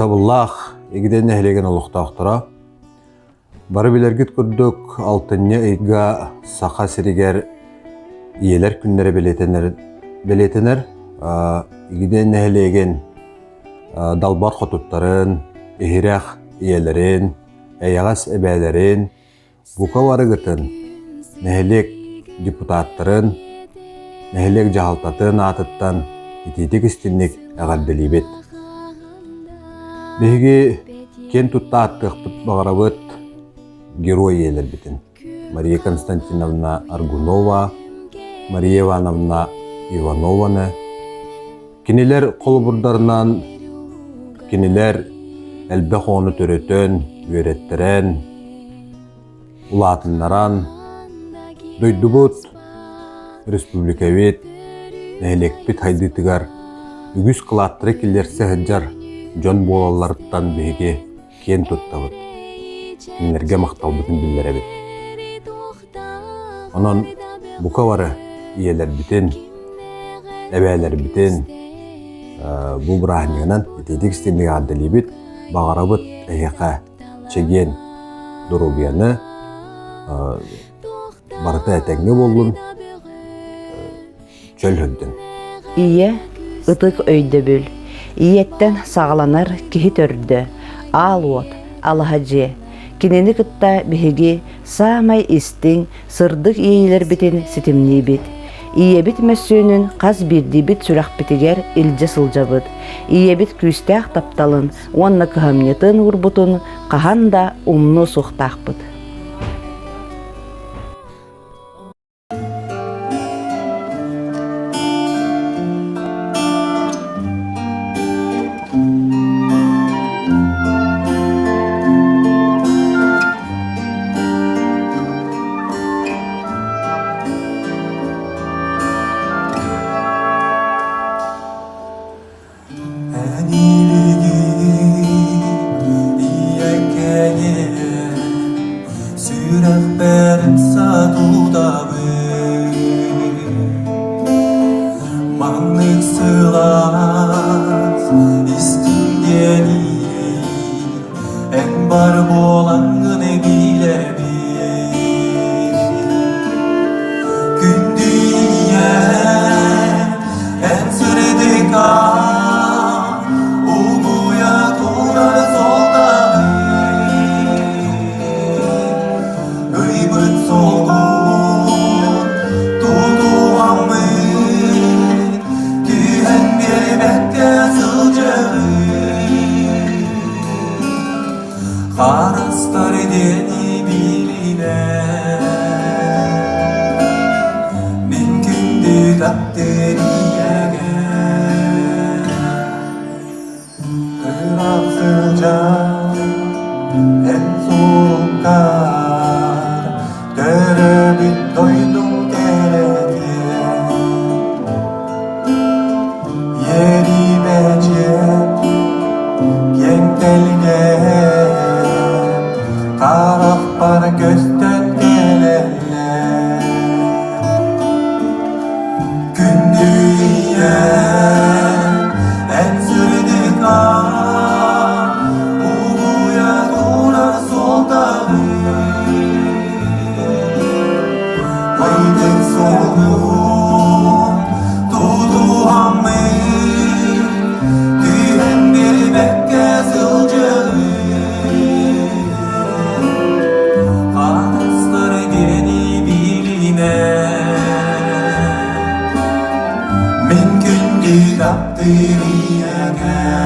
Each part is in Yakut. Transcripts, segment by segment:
Ытыктабыллаах Игидэй нэһилиэгин олохтоохторо, бары билэргит курдук, алтынньы ыйга Саха сиригэр Ийэлэр күннэрэ бэлиэтэнэр. Игидэй нэһилиэгин далбар хотуттарын, иһирэх ийэлэрин, эйэҕэс эбээлэрин, Бука барыгытын, нэһилиэк депутаттарын, нэһилиэк дьаһалтатын аатыттан итиитик истинник эҕэрдэлиибит. Биһиги киэн тутта ааттыахпыт баҕарабыт герой ийэлэрбитин Мария Константиновна Аргунова, Мария Ивановна Иванованы. Кинилэр холобурдарынан кинилэр элбэх оҕону төрөтөн, үөрэттэрэн, улаатыннаран, дойдубут, республикабыт, нэһилиэкпит сайдыытыгар үгүс кылааттары киллэрсэ сылдьар дьон буолалларыттан биһиги киэн туттабыт, кинилэргэ махталбытын биллэрэбит. Онон бука бары ийэлэрбитин, эбээлэрбитин бу бырааһынньыгынан итиитик истиҥник эҕэрдэлиибит, баҕарабыт эһиэхэ чэгиэн доруобуйаны, барыта этэҥҥэ буоллун, чөл сылдьын. Ийэ ытык өйдөбүл. Ийэттэн саҕаланар киһи төрдө, аал уот, алаһа дьиэ. Кинини кытта биһиги саамай истиҥ, сырдык иэйиилэрбитин ситимниибит. Ийэбит мөссүөнүн хас биирдиибит сүрэхпитигэр илдьэ сылдьабыт. Ийэбит күүстээх тапталын уонна кыһамньытын уурбутун хаһан да умнуо суохтаахпыт. Сүрэхпэр сатутабын Маннык сылаас истиҥ Эн бар буолаҥҥын билэбин Күндү ийэм эн сырдыкка Угуйа турар суолтаҕын Ыйбыт суолгун тутуһаммын Түһэн биэрбэккэ сылдьабын Харыстар диэни билимэ Мин күндү таптыыр ийэгэ Ыраах сылдьан эн суолуҥкар Төрөөбүт дойдуҥ кэрэтиэн Иэримэчиэт киэҥ тэлгэһэм Харахпар көстөн кэлэллэр Күндү ийэм, эн сырдык аан, Угуйа турар суолтаҕын. Ыйдык суолун тутуһаммын, Түһэн биэрбэккэ сылдьабын. Хаатыстар диэни билимэ Мин күндү таптыыр ийэкэм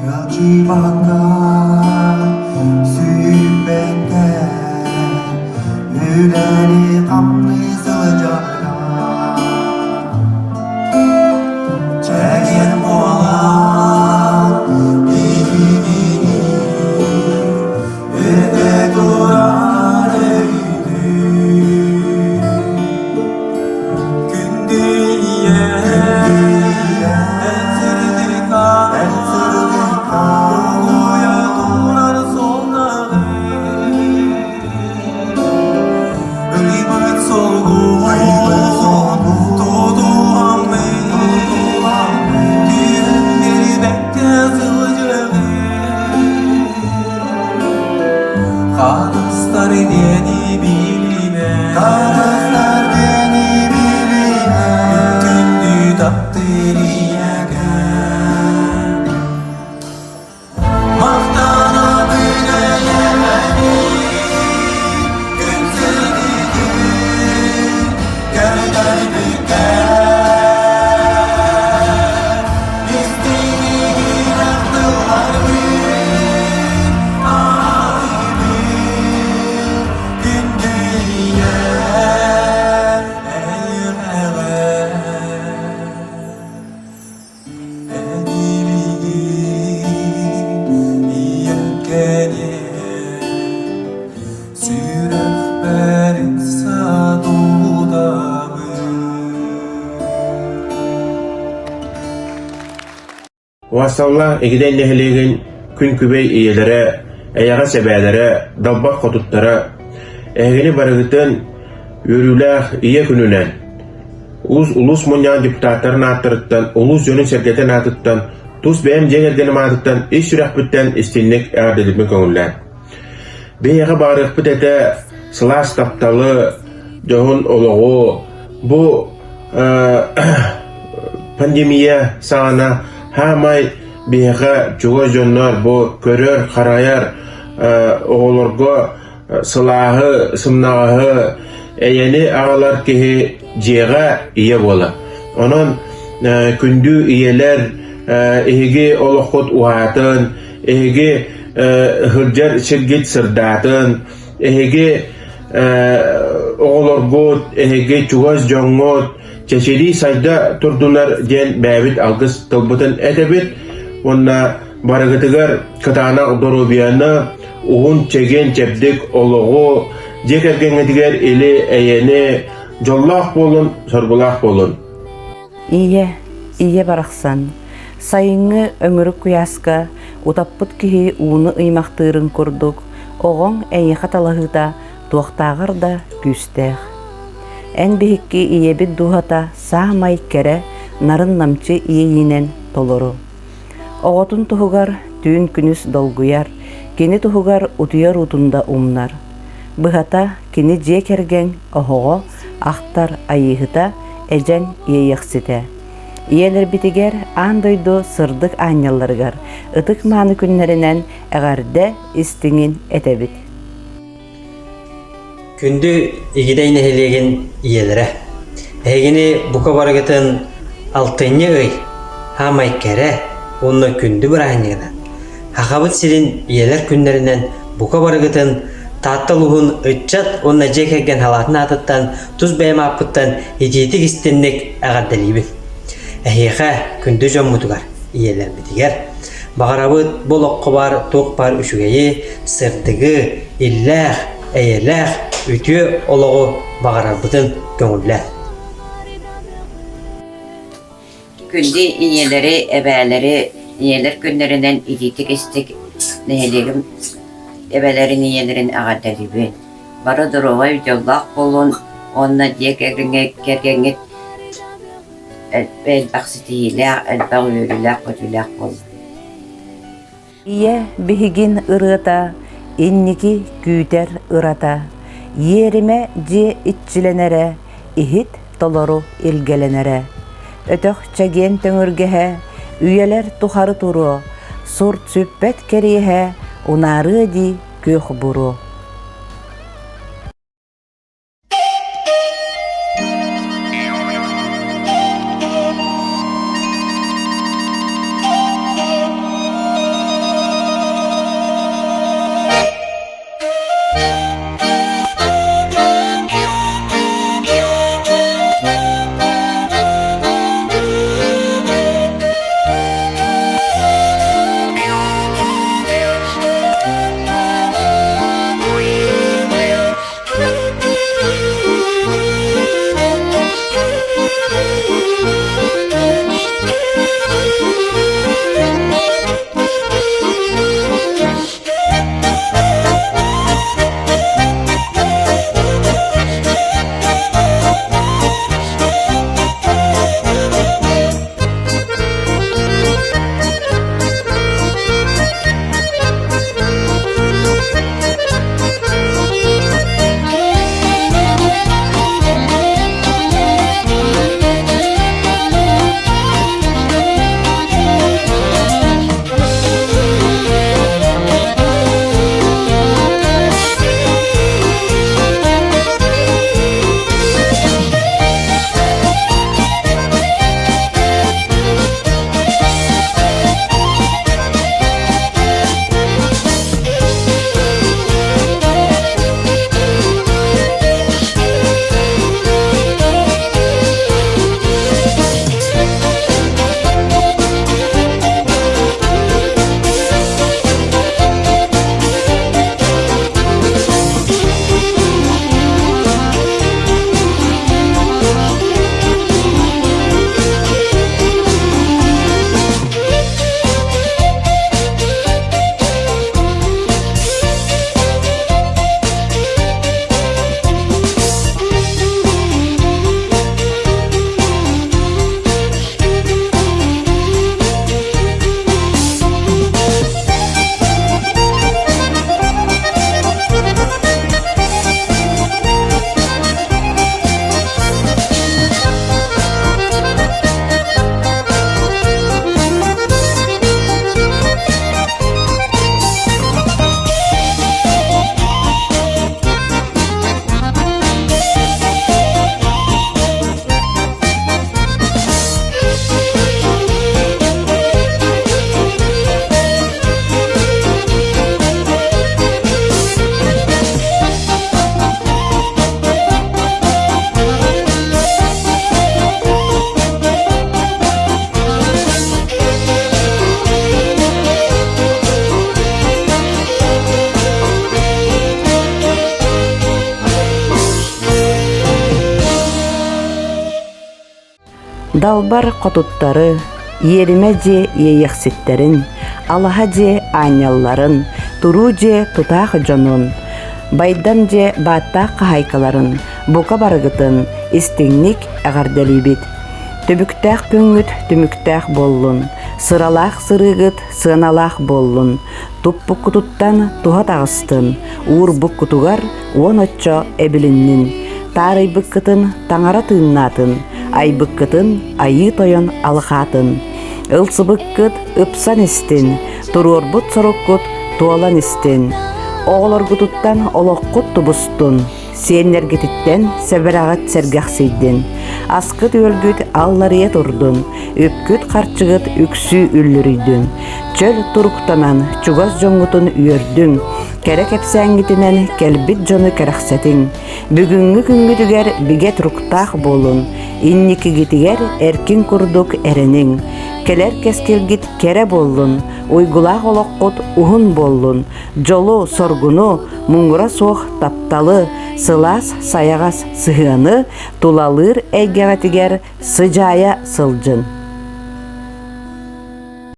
Ыалдьыбакка, сүүйбэккэ, үлэлии-хамныы сылдьарга Чэгиэн буолан биһигини. Харыстар диэни билимэ Күндү таптыыр ийэгэ Махтанабын эйэмэни Күн сиригин көрдөрбүккэ Истиҥ тылларбын аһыыбын Күндү ийэм эйэҕэ Эдилигин ийэккэниэ Сүрэхпэр ыкса тутабын Вассаллаах Игидэй нэһилиэгин күн күбэй ийэлэрэ, эйэҕэс эбээлэрэ, далбар хотуттара эһигини барыгытын үөрүүлээх Ийэ күнүнэн Улуус улуус мунньаҕын депутаттарын ааттарыттан, улуус дьонун-сэргэтин аатыттан, тус бэйэм дьиэ кэргэним аатыттан ис сүрэхпиттэн истиҥник эҕэрдэлиирбин көҥүллээн. Биһиэхэ баҕарыахпыт этэ сылаас тапталы, дьоһун олоҕу, бу пандемия саҕана хаамай биһиэхэ чугас дьоннор бу көрөр-харайар оҕолорго сылааһы, сымнаҕаһы, эйэни аҕалар киһи дьиэҕэ ийэ буолар. Онон күндү ийэлэр эһиги олоххут уһаатын, эһиги сылдьар сиргит сырдаатын, эһиги оҕолоргут, эһиги чугас дьоҥҥут чэчирии сайда турдунар диэн бэйэбит алгыс тылбытын этэбит уонна барыгытыгар кытаанах доруобуйаны, уһун, чэгиэн, чэбдик олоҕу, дьиэ кэргэҥҥитигэр или-эйэни, дьоллоох буолун, соргулаах буолун. Ийэ, ийэ барахсан, сайыҥҥы өҥүрүк куйааска утаппыт киһи ууну ыймахтыырын курдук, оҕоҥ эйиэхэ талаһыыта туохтааҕар да күүстээх. Эн биһикки ийэбит дууһата саамай кэрэ, нарын-намчы иэйиинэн толору. Оҕотун туһугар түүн-күнүс долгуйар, кини туһугар утуйар уутун да умнар. Быһата, кини дьиэ кэргэн оһоҕо, ахтар айыыһыта, эдьэн иэйэхситэ. Ийэлэрбитигэр аан дойду сырдык аанньалларыгар ытык-мааны күннэринэн эҕэрдэ истиҥин этэбит. Күндү Игидэй нэһилиэгин ийэлэрэ! Эһигини бука барыгытын алтынньы ый хаамай кэрэ уонна күндү бырааһынньыгынан, Сахабыт сирин ийэлэр күннэринэн бука барыгытын Таатта улууһун ыччат уонна дьиэ кэргэн салаатын аатыттан тус бэйэм ааппыттан итиитик истинник эҕэрдэлиибин. Эһиэхэ күндү дьоммутугар, ийэлэрбитигэр Баҕарабыт бу олоххо баар туох баар үчүгэйи, сырдыгы, иллээх, эйэлээх, үтүө олоҕу баҕарарбытын көҥүллээн. Күндү ийэлэри, эбээлэри ийэлэр күннэринэн итиитик-истик нэһилиэгим эбэлэрин ийэлэрин эҕэрдэлиибин. Бары доруобай, дьоллоох буолун уонна дьиэ кэргэҥҥит элбэх ситиһиилээх, элбэх үөрүүлээх-көтүүлээх буолла. Ийэ биһигин ырыата, инники күүтэр ырата, иэримэ дьиэ иччилэнэрэ, иһит толору илгэлэнэрэ. Өтөх чэгиэн төҥүргэһэ, үйэлэр тухары туруо, сурт сүппэт кэриэһэ, унаарыа дии күөх буруо. Далбар хотуттары, иэримэ дьиэ иэйэхситтэрин, алаһа дьиэ аанньалларын, туруу дьиэ тутаах дьонун, байдам дьиэ бааттаах хаһаайкаларын бука барыгытын истиҥник эҕэрдэлиибит. Түбүктээх күҥҥүт түмүктээх буоллун, сыралаах сырыыгыт сыаналаах буоллун, туппуккутуттан туһа таҕыстын, уурбуккутугар 10 оччо эбилиннин, таарыйбыккытын таҥара тыыннаатын, айбыккытын айыы тойон алҕаатын, ылсыбыккыт ыпсан истин, туруорбут соруккут туолан истин, оҕолоргутуттан олоххут тубустун, сиэннэргититтэн сэбэрэҕит сэргэхсийдин, аскыт-үөлгүт алларыйа турдун, үпкүт-харчыгыт үксүү үллүрүйдүн, чөл туруктанан чугас дьоҥҥутун үөрдүҥ, кэрэ кэпсээҥҥитинэн кэлбит дьону кэрэхсэтиҥ, бүгүҥҥү күҥҥүтүгэр бигэ туруктаах буолун, инникигитигэр эркин курдук эрэниҥ, кэлэр кэскилгит кэрэ буоллун, уйгулаах олоххут уһун буоллун, дьолу, соргуну, муҥура суох тапталы, сылаас сайаҕас сыһыаны тулалыыр эйгэҕитигэр сыдьаайа сылдьын.